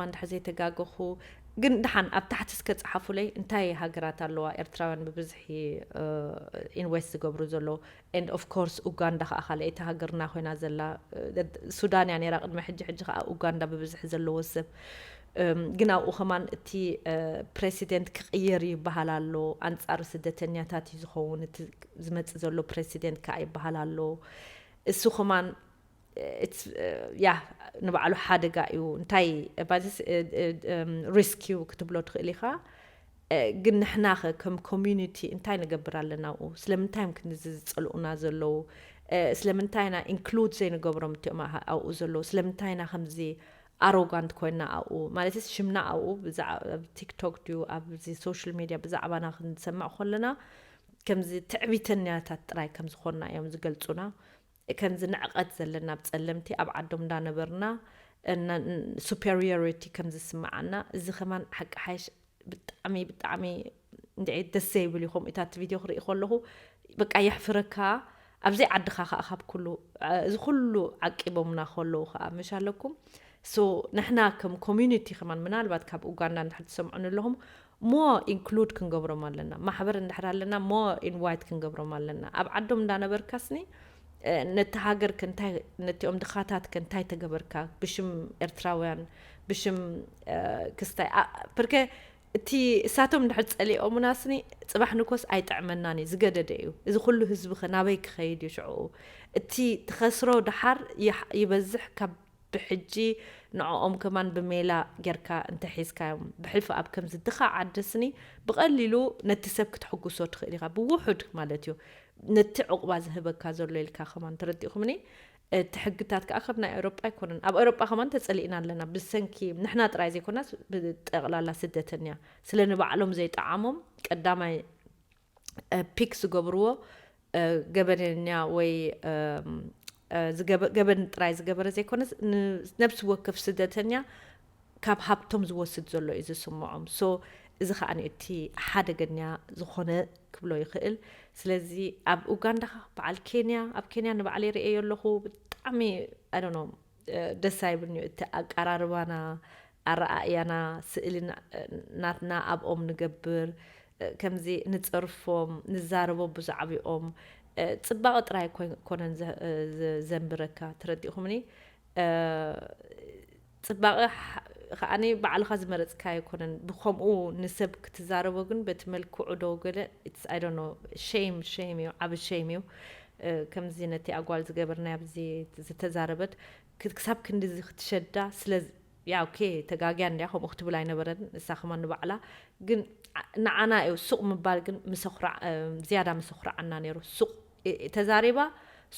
እንድሕር ዘይተጋገኹ፣ ግን ደሓን ኣብ ታሕቲ እስከ ጸሓፉለይ፣ እንታይ ሃገራት ኣለዋ ኤርትራውያን ብብዝሒ ኢንቨስት ዝገብሩ ዘለዉ? And of course ኡጋንዳ ከዓ ካልኣይቲ ሃገርና ኮይና ዘላ። ሱዳን እያ ነይራ ቅድሚ ሕጂ፣ ሕጂ ከዓ ኡጋንዳ ብብዝሒ ዘለዎ ሰብ። ግን ኣብኡ ከማን እቲ ፕሬሲደንት ክቕየር ይበሃል ኣሎ፣ ኣንጻር ስደተኛታት እዩ ዝኸውን እቲ ዝመጽእ ዘሎ ፕሬሲደንት ከዓ ይበሃል ኣሎ። እሱ ከማን ያ ንባዕሉ ሓደጋ እዩ። እንታይ ባዚስ ሪስክ እዩ ክትብሎ ትኽእል ኢኻ። ግን ንሕናኸ ከም ኮሚዩኒቲ እንታይ ንገብር ኣለና ኣብኡ? ስለምንታይ እዮም ክንዚ ዝጸልኡና ዘለዉ? ስለምንታይ ኢና ኢንክሉድ ዘይንገብሮም እቲኦም ኣብኡ ዘለዉ? ስለምንታይ ኢና ከምዚ ኣሮጋንት ኮይና ኣብኡ? ማለትስ ሽምና ኣብኡ ቲክቶክ ድዩ ኣብዚ ሶሻል ሚድያ ብዛዕባና ክንሰምዕ ከለና ከምዚ ትዕቢተኛታት ጥራይ ከም ዝኾንና እዮም ዝገልጹና። ከምዚ ንዕቐት ዘለና ኣብ ጸለምቲ ኣብ ዓዶም እንዳነበርና ሱፐሪዮሪቲ ከም ዝስምዓና፣ እዚ ከማን ሓቂ ሓይሽ ብጣዕሚ ብጣዕሚ እንድዒ ደስ ዘይብል እዩ። ከምኡታት ቪድዮ ክርኢ ከለኹ በቃ የሕፍረካ። ኣብዘይ ዓድኻ ከዓ ካብ ኩሉ እዚ ኩሉ ዓቂቦምና ከለዉ ከዓ ምሽ ኣለኩም። ሶ ንሕና ከም ኮሚዩኒቲ ከማን ምናልባት ካብ ኡጋንዳ እንድሕር ትሰምዑን ኣለኹም ሞ ኢንክሉድ ክንገብሮም ኣለና። ማሕበር እንድሕር ኣለና ሞ ኢንቫይት ክንገብሮም ኣለና። ኣብ ዓዶም እንዳነበርካስኒ ነቲ ሃገር ከንታይ ነቲኦም ድኻታት ከንታይ ተገበርካ ብሽም ኤርትራውያን ብሽም ክስታይ ፕርከ እቲ እሳቶም እንድሕር ጸሊኦሙናስኒ ጽባሕ ንኮስ ኣይጥዕመናን እዩ ዝገደደ እዩ። እዚ ኩሉ ህዝቢ ከ ናበይ ክኸይድ እዩ ሽዑ? እቲ ትኸስሮ ድሓር ይበዝሕ ካብ ብሕጂ ንዕኦም ከማን ብሜላ ጌርካ እንተሒዝካዮም፣ ብሕልፊ ኣብ ከምዚ ድኻ ዓዲ ስኒ ብቐሊሉ ነቲ ሰብ ክትሕጉሶ ትኽእል ኢኻ፣ ብውሑድ ማለት እዩ። ነቲ ዕቑባ ዝህበካ ዘሎ ኢልካ ከማን ተረዲእኩምኒ። እቲ ሕግታት ከኣ ከም ናይ ኤውሮጳ ኣይኮነን። ኣብ ኤውሮጳ ከማን ተጸሊእና ኣለና። ብሰንኪ ንሕና ጥራይ ዘይኮናስ ብጠቕላላ ስደተኛ ስለ ንባዕሎም ዘይጠዓሞም ቀዳማይ ፒክ ዝገብርዎ ገበነኛ ወይ ገበን ጥራይ ዝገበረ ዘይኮነስ ነብሲ ወከፍ ስደተኛ ካብ ሃብቶም ዝወስድ ዘሎ እዩ ዝስምዖም። ሶ እዚ ከዓ እቲ ሓደገኛ ዝኾነ ክብሎ ይኽእል። ስለዚ ኣብ ኡጋንዳ በዓል ኬንያ ኣብ ኬንያ ንባዕለይ ርእየዮ ኣለኹ። ብጣዕሚ ኣይ ዶንት ኖ ደስ ኣይብልንዩ እቲ ኣቀራርባና ኣረኣእያና ስእሊ ናትና ኣብኦም ንገብር ከምዚ ንጸርፎም ንዛረቦ ብዛዕባኦም ጽባቐ ጥራይ ኮነን ዘንብረካ ተረዲእኹምኒ ጽባቐ ከዓኒ ባዕልኻ ዝመረጽካ ኣይኮነን ብከምኡ ንሰብ ክትዛረቦ ግን በቲ መልክዑ ዶ ገለ it's I don't know shame shame እዩ ዓቢ shame እዩ ከምዚ ነቲ ኣጓል ዝገበርናይ ኣብዚ ዝተዛረበት ክሳብ ክንድዚ ክትሸዳ ስለ ያ ኦኬ ተጋግያ እንድያ ከምኡ ክትብል ኣይነበረን ንሳ ከማን ንባዕላ ግን ንዓና እዩ ሱቕ ምባል ግን ዝያዳ ምሰኹርዓና ነይሩ ሱቕ ተዛሪባ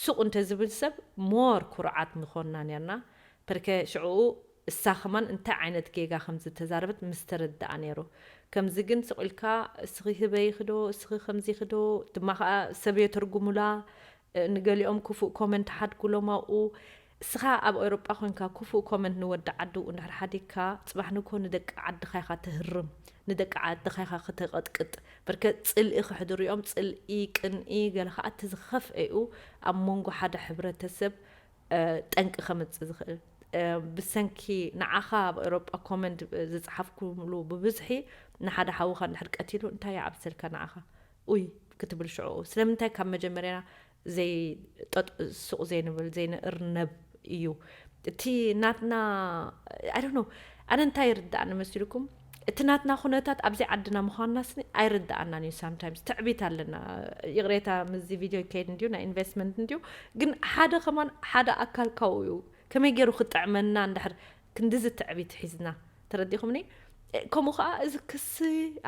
ሱቕ እንተዝብል ሰብ ሞር ኩርዓት ምኾንና ነርና ፐርከ ሽዕኡ እሳ ከማን እንታይ ዓይነት ጌጋ ከም ዝተዛረበት ምስ ተረድኣ ነይሩ። ከምዚ ግን ስቕ ኢልካ እስኺ ህበይኺ ዶ እስኺ ከምዚኺ ዶ ድማ ኸዓ ሰብ የተርጉሙላ ንገሊኦም ክፉእ ኮመንት ሓድጉሎም ኣብኡ እስኻ ኣብ ኤውሮጳ ኮንካ ክፉእ ኮመንት ንወዲ ዓዱ እንድሕር ሓዲግካ ጽባሕ ንግሆ ንደቂ ዓድኻ ኢኻ ተህርም ንደቂ ዓድኻ ኢኻ ከተቐጥቅጥ በርከ ጽልኢ ክሕድሩ እዮም ጽልኢ ቅንኢ ገለ ኸዓ እቲ ዝኸፍአ እዩ ኣብ መንጎ ሓደ ሕብረተሰብ ጠንቂ ከምጽእ ዝኽእል ብሰንኪ ንዓኻ ኣብ ኤሮጳ ኮመንት ዝጽሓፍኩሉ ብብዝሒ ንሓደ ሓውኻ እንድሕር ቀቲሉ እንታይ ይዓብሰልካ ንዓኻ ኡይ ክትብል ሽዑ ስለምንታይ ካብ መጀመርያ ዘይጠጥ ሱቕ ዘይንብል ዘይንእርነብ እዩ እቲ ናትና ኣይ ኖ ኣነ እንታይ ይርዳእኒ መሲልኩም እቲ ናትና ኩነታት ኣብዚ ዓድና ምዃንና ስኒ ኣይርዳኣናን እዩ ሳምታይምስ ትዕቢት ኣለና ይቕሬታ ምዚ ቪድዮ ይከይድ እንድዩ ናይ ኢንቨስትመንት እንድዩ ግን ሓደ ከማን ሓደ ኣካል ካብኡ እዩ ከመይ ገይሩ ክጥዕመና እንድሕር ክንድዚ ትዕቢት ሒዝና ተረዲኹምኒ ከምኡ ከዓ እዚ ክሲ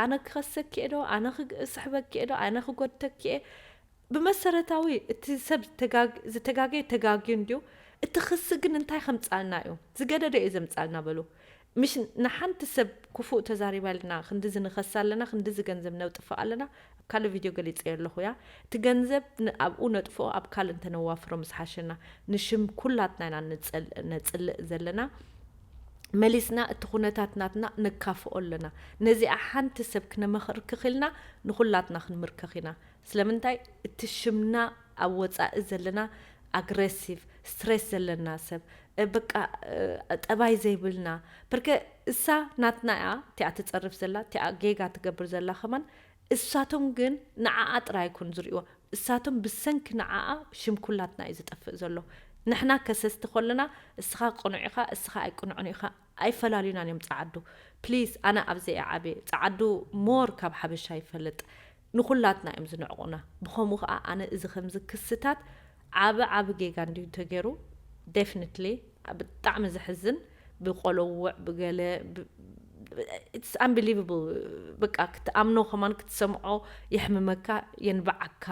ኣነ ክኸሰኪ ዶ ኣነ ክስሕበኪ ዶ ኣነ ክጎድተኪ ብመሰረታዊ እቲ ሰብ ዝተጋገየ ተጋግዩ እንድዩ እቲ ክሲ ግን እንታይ ከምፃልና እዩ ዝገደደ እዩ ዘምፃልና በሉ ምሽ ንሓንቲ ሰብ ክፉእ ተዛሪባ ኣለና ክንድዚ ንኸስ ኣለና ክንድዚ ገንዘብ ነውጥፋእ ኣለና ኣብ ካልእ ቪድዮ ገሊፀዮ ኣለኹ ያ እቲ ገንዘብ ኣብኡ ነጥፍኦ ኣብ ካልእ እንተነዋፍሮ ምስ ሓሸና ንሽም ኩላትና ኢና ነፅልእ ዘለና መሊስና እቲ ኩነታት ናትና ነካፍኦ ኣለና ነዚኣ ሓንቲ ሰብ ክነመኽር ክኽልና ንኹላትና ክንምርከኽ ኢና ስለምንታይ እቲ ሽምና ኣብ ወፃኢ ዘለና ኣግሬሲቭ፣ ስትሬስ ዘለና ሰብ፣ እ፣ በቃ፣ እ፣ ጠባይ ዘይብልና። በርከ እሳ ናትና እያ እቲኣ ትጸርፍ ዘላ፣ እቲኣ ጌጋ ትገብር ዘላ ከማን፣ እሳቶም ግን ንዓኣ ጥራይ ኣይኮን ዝርእይዎ። እሳቶም ብሰንኪ ንዓኣ ሽም ኩላትና እዩ ዝጠፍእ ዘሎ። ንሕና ከሰስቲ ከለና፣ እስኻ ቅኑዕ ኢኻ፣ እስኻ ኣይቅኑዕን ኢኻ፣ ኣይፈላልዩናን እዮም ጸዓዱ። ፕሊዝ፣ ኣነ ኣብዚ እየ ዓብየ። ጸዓዱ ሞር ካብ ሓበሻ ይፈልጥ። ንኹላትና እዮም ዝንዕቑና። ብኸምኡ ኸዓ ኣነ እዚ ከምዚ ክስታት ዓቢ ዓቢ ጌጋ እንድዩ ተገይሩ። ደፍኒትሊ ብጣዕሚ ዘሕዝን፣ ብቆለውዕ፣ ብገለ፣ ብ-፣ it's unbelievable። በቃ ክትኣምኖ ከማን ክትሰምዖ የሕምመካ፣ የንብዓካ።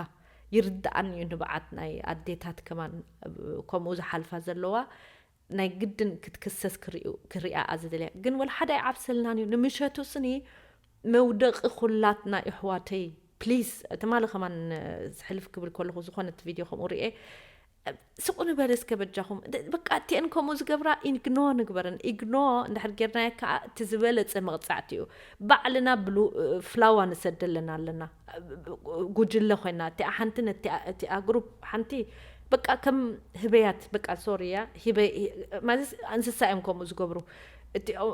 ይርድኣኒ እዩ ንብዓት ናይ ኣዴታት ከማን ከምኡ ዝሓልፋ ዘለዋ። ናይ ግድን ክትክሰስ ክርእዩ-፣ ክርእያ እየ ዝደልያ። ግን ወላ ሓደ ኣይዓብሰልናን እዩ። ንምሸቱ ስኒ መውደቂ ኩላትና የሕዋተይ። ፕሊዝ፣ ትማሊ ከማን ዝሕልፍ ክብል ከለኹ ዝኾነት ቪድዮ ከምኡ ርእየ። ስቑ ንበል እስከ በጃኹም። ደ-፣ በቃ እቲአን ከምኡ ዝገብራ ኢግኖ ንግበረን። ኢግኖ እንድሕር ጌርናዮ ከዓ እቲ ዝበለጸ መቕጻዕቲ እዩ። ባዕልና ብሉ-፣ ፍላዋ ንሰደለን ኣለና። ጉጅለ ኮይና፣ እቲኣ ሓንቲ ነቲኣ፣ እቲኣ ግሩፕ ሓንቲ፣ በቃ ከም ህበያት፣ በቃ ሶሪ እያ፣ ህበ-፣ ማለት እንስሳ እዮም ከምኡ ዝገብሩ። እቲኦ-፣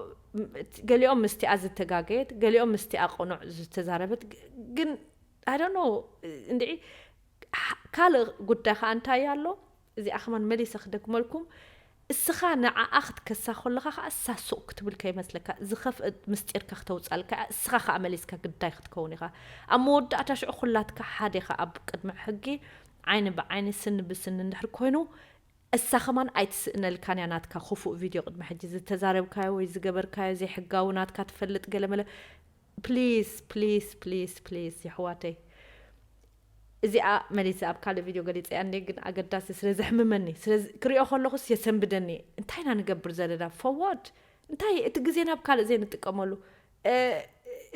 እቲ-፣ ገሊኦም ምስቲኣ ዝተጋገየት፣ ገሊኦም ምስቲኣ ቅኑዕ ዝተዛረበት፣ ግ-፣ ግን፣ I don't know፣ እንድዒ፣ ሕ-፣ ካልእ ጉዳይ ከዓ እንታይ ኣሎ? እዚኣ ከማን መሊሰ ክደግመልኩም። እስኻ ንዓኣ ክትከሳ ከለኻ ከዓ እሳ ሱቕ ክትብል ከይመስለካ፣ ዝኸፍእ ምስጢርካ ክተውጻልካ እያ። እስኻ ከዓ መሊስካ ግዳይ ክትከውን ኢኻ። ኣብ መወዳእታ ሽዑ ኩላትካ ሓደ ኢኻ ኣብ ቅድሚ ሕጊ። ዓይኒ ብዓይኒ፣ ስኒ ብስኒ እንድሕር ኮይኑ፣ እሳ ከማን ኣይትስእነልካን እያ። ናትካ ክፉእ ቪድዮ ቅድሚ ሕጂ ዝተዛረብካዮ ወይ ዝገበርካዮ ዘይሕጋዊ ናትካ ትፈልጥ ገለመለ። ፕሊዝ፣ ፕሊዝ፣ ፕሊዝ፣ ፕሊዝ፣ የሕዋተይ። እዚኣ መሊሰ ኣብ ካልእ ቪድዮ ገሊጸያ እንደ፣ ግን ኣገዳሲ ስለ ዘሕምመኒ፣ ስለ ዝ-፣ ክሪኦ ከለኹስ የሰንብደኒ። እንታይ ኢና ንገብር ዘለና? ፎርዋርድ። እንታይ እቲ ግዜ ናብ ካልእ ዘይንጥቀመሉ? እ፣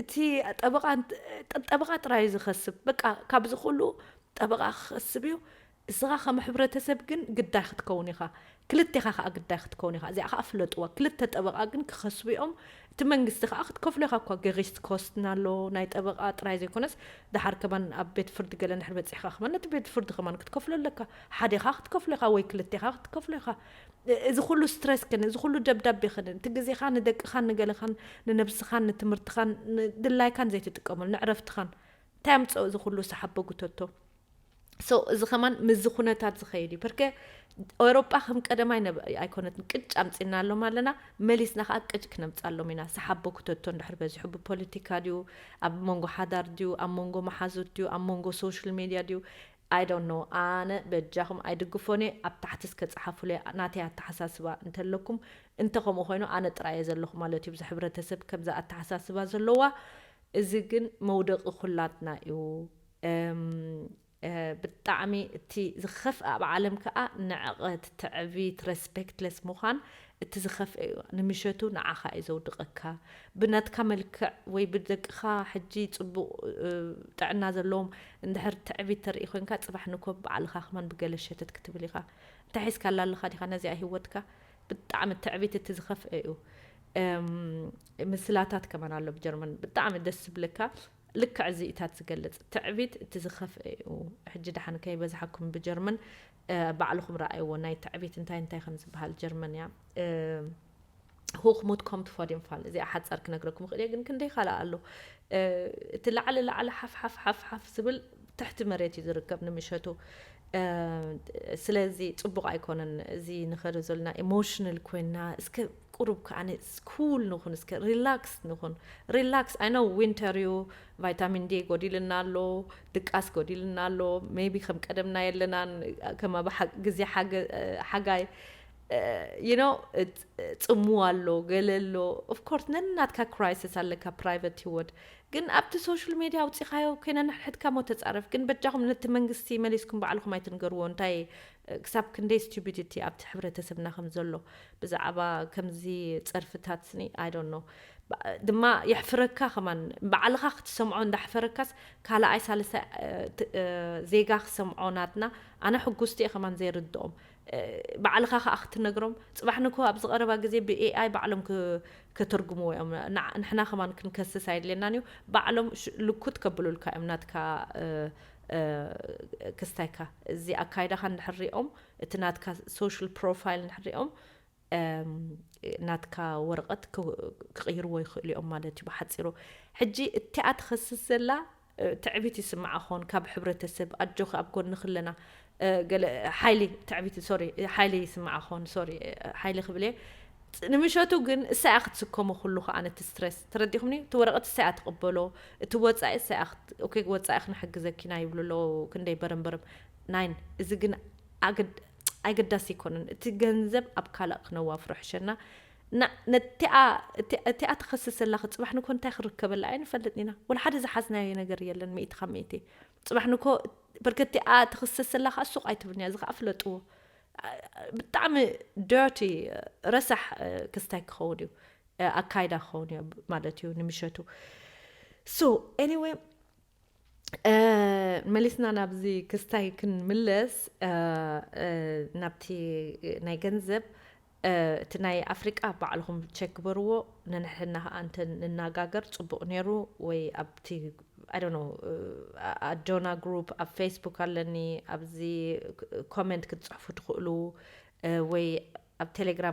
እቲ ጠበቓ እንት-፣ ጠ-፣ ጠበቓ ጥራይ እዩ ዝኸስብ። በቃ ካብዚ ኩሉ ጠበቓ ክኸስብ እዩ። እስኻ ከም ሕብረተሰብ ግን ግዳይ ክትከውን ኢኻ። ክልቴኻ ከኣ ግዳይ ክትከውን ኢኻ። እዚኣ ከኣ ፍለጥዋ። ክልተ ጠበቓ ግን ክኸስቡ እዮም። እቲ መንግስቲ ከኣ ክትከፍሎ ኢኻ እኳ። ገሪስት ኮስትና ኣሎ፣ ናይ ጠበቓ ጥራይ ዘይኮነስ፣ ደሓር ከማን ኣብ ቤት ፍርዲ ገለ እንድሕር በጺሕካ ከማን ነቲ ቤት ፍርዲ ከማን ክትከፍሎ ኣለካ። ሓዴኻ ክትከፍሎ ኢኻ ወይ ክልቴኻ ክትከፍሎ ኢኻ። እ-፣ እዚ ኩሉ ስትረስ ክን፣ እዚ ኩሉ ደብዳቤ ክን፣ እቲ ግዜኻ ንደቅኻን ንገለኻን ንነብስኻን ንትምህርትኻን ንድላይካን ዘይትጥቀመሉ፣ ንዕረፍትኻን እንታይ ኣምጽኦ እዚ ኩሉ ሰሓቦ ጉተቶ? ሶ እዚ ከማን ምስዚ ኩነታት ዝኸይድ እዩ። ፐርከ ኤውሮጳ ከም ቀደማይ ነብ-፣ ኣይኮነትን። ቅጭ ኣምጺና ኣሎም ኣለና፣ መሊስና ከኣ ቅጭ ክነምጻሎም ኢና። ሰሓቦ ክተቶ እንድሕር በዚሑ ብፖለቲካ ድዩ፣ ኣብ መንጎ ሓዳር ድዩ፣ ኣብ መንጎ መሓዙት ድዩ፣ ኣብ መንጎ ሶሻል ሜድያ ድዩ፣ I don't know። ኣነ በጃኹም ኣይድግፎን እየ። ኣብ ታሕቲ እስከ ጸሓፉለይ ናተይ ኣተሓሳስባ እንተለኩም። እንተ ከምኡ ኮይኑ ኣነ ጥራይ እየ ዘለኹ ማለት እዩ። ብዚ ሕብረተሰብ ከምዚ ኣተሓሳስባ ዘለዋ። እዚ ግን መውደቂ ኩላትና እዩ። እም፣ እ፣ ብጣዕሚ እቲ ዝኸፍእ ኣብ ዓለም ከኣ ንዕቐት፣ ትዕቢት፣ ሬስፔክትለስ ምዃን እቲ ዝኸፍእ እዩ። ንምሸቱ ንዓኻ እዩ ዘውድቐካ። ብናትካ መልክዕ ወይ ብደቅኻ ሕጂ ጽቡቕ፣ እ፣ ጥዕና ዘለዎም እንድሕር ትዕቢት ተርኢ ኮንካ፣ ጽባሕ ንኮ ባዕልኻ ከማን ብገለ ሸተት ክትብል ኢኻ። እንታይ ሒዝካላ ኣለኻ ዲኻ ነዚኣ ህይወትካ? ብጣዕሚ ትዕቢት እቲ ዝኸፍእ እዩ። እም፣ ምስላታት ከማን ኣሎ ብጀርመን፣ ብጣዕሚ ደስ ዝብለካ። ልክዕ እዚ ኢታት ዝገልጽ። ትዕቢት እቲ ዝኸፍእ እዩ። ሕጂ ደሓን ከይበዝሓኩም ብጀርመን፣ እ፣ ባዕልኹም ረኣይዎ ናይ ትዕቢት እንታይ እንታይ ከም ዝበሃል። ጀርመን እያ። እ፣ Hochmut kommt vor dem Fall። እዚኣ ሓጻር ክነግረኩም እኽእል እየ፣ ግን ክንደይ ካልእ ኣሎ። እ፣ እቲ ላዕሊ ላዕሊ ሓፍ ሓፍ ሓፍ ሓፍ ዝብል ትሕቲ መሬት እዩ ዝርከብ ንምሸቱ። እ፣ ስለዚ ጽቡቕ ኣይኮነን። እዚ ንኸዶ ዘለና ኢሞሽናል ኮይና፣ እስከ ቁሩብ ከኣ ኩል ንኹን፣ እስከ ሪላክስ ንኹን። ሪላክስ፣ I know ዊንተር እዩ፣ ቫይታሚን ዲ ጎዲልና ኣሎ፣ ድቃስ ጎዲልና ኣሎ፣ ሜቢ ከም ቀደምና የለናን፣ ከም ኣብ ሓ-፣ ግዜ ሓገ-፣ ሓጋይ፣ you know፣ ጽምዋ ኣሎ፣ ገለ ኣሎ። ኦፍ ኮርስ ነናትካ ክራይሲስ ኣለካ፣ ፕራይቨት ህይወት። ግን ኣብቲ ሶሻል ሜድያ ኣውጺኻዮ ኮይና ንሕድሕድካ ሞ ተጻረፍ። ግን በጃኹም ነቲ መንግስቲ መሊስኩም ባዕልኹም ኣይትንገርዎ። እንታይ፣ ክሳብ ክንደይ ስቱፒዲቲ ኣብቲ ሕብረተሰብና ከም ዘሎ ብዛዕባ ከምዚ ጸርፍታት ስኒ፣ I don't know። ባ-፣ ድማ የሕፍረካ ከማን፣ ባዕልኻ ክትሰምዖ እንዳሕፈረካስ ካልኣይ ሳልሳይ፣ እ፣ ት-፣ እ፣ ዜጋ ክሰምዖ ናትና። ኣነ ሕጉስቲ እየ ከማን ዘይርድኦም። እ፣ ባዕልኻ ከኣ ክትነግሮም። ጽባሕ ንግሆ ኣብዚ ቀረባ ግዜ ብ ኤ ኣይ ባዕሎም ክ-፣ ከተርጉምዎ እዮም። ንዓ-፣ ንሕና ከማን ክንከስስ ኣየድልየናን እዩ። ባዕሎም ሽ-፣ ልኩት ከብሉልካ እዮም ናትካ፣ እ፣ ክስታይካ እዚ ኣካይዳኻ እንድሕር ሪኦም፣ እቲ ናትካ social profile እንድሕር ሪኦም፣ ናትካ ወረቐት ክቕይርዎ ይኽእሉ እዮም ማለት እዩ ብሓፂሩ። ሕጂ እቲኣ ትኸስስ ዘላ ትዕቢት ይስምዓ ኾን ካብ ሕብረተሰብ፣ ኣጆኺ ኣብ ጎንኺ ኣለና፣ ገለ ሓይሊ ትዕቢት፣ ሶሪ፣ ሓይሊ ይስምዓ ኾን፣ ሶሪ፣ ሓይሊ ክብል እየ። ንምሸቱ ግን እሳ እያ ክትስከሞ ኩሉ ከዓ ነቲ ስትረስ፣ ተረዲኹምኒ? እቲ ወረቐት እሳ እያ ትቕበሎ፣ እቲ ወፃኢ እሳ እያ ክት- ኦኬ፣ ወፃኢ ክንሕግዘኪና ይብሉ ኣለዉ፣ ክንደይ በረምበረም ናይን። እዚ ግን ኣገድ- ኣይገዳሲ ኣይኮነን። እቲ ገንዘብ ኣብ ካልእ ክነዋፍሮ ሕሸና። ና- ነቲኣ እቲ- እቲኣ ትኸስስ ዘላ ክፅባሕ ንኮ እንታይ ክርከበላ ኣይንፈልጥን ኢና። ወላ ሓደ ዝሓዝናዮ ነገር የለን። ሚእቲ ካብ ሚእቲ ፅባሕ ንኮ በርከቲኣ ትኽሰስ ዘላ ከዓ ሱቕ ኣይትብልን እያ። እዚ ከዓ ፍለጥዎ። ብጣዕሚ ደርቲ፣ ረሳሕ ክስታይ ክኸውን እዩ፣ ኣካይዳ ክኸውን እዩ ማለት እዩ ንምሸቱ። So anyway፣ መሊስና ናብዚ ክስታይ ክንምለስ፣ ናብቲ ናይ ገንዘብ፣ እቲ ናይ ኣፍሪቃ ባዕልኹም ቸክ ግበርዎ። ነንሕና ከዓ እንተ ንናጋገር ፅቡቅ ነይሩ። ወይ ኣብቲ ኣዶኖ ኣዶና ግሩፕ ኣብ ፌስቡክ ኣለኒ፣ ኣብዚ ኮመንት ክትፅሕፉ ትኽእሉ፣ ወይ ኣብ ቴሌግራም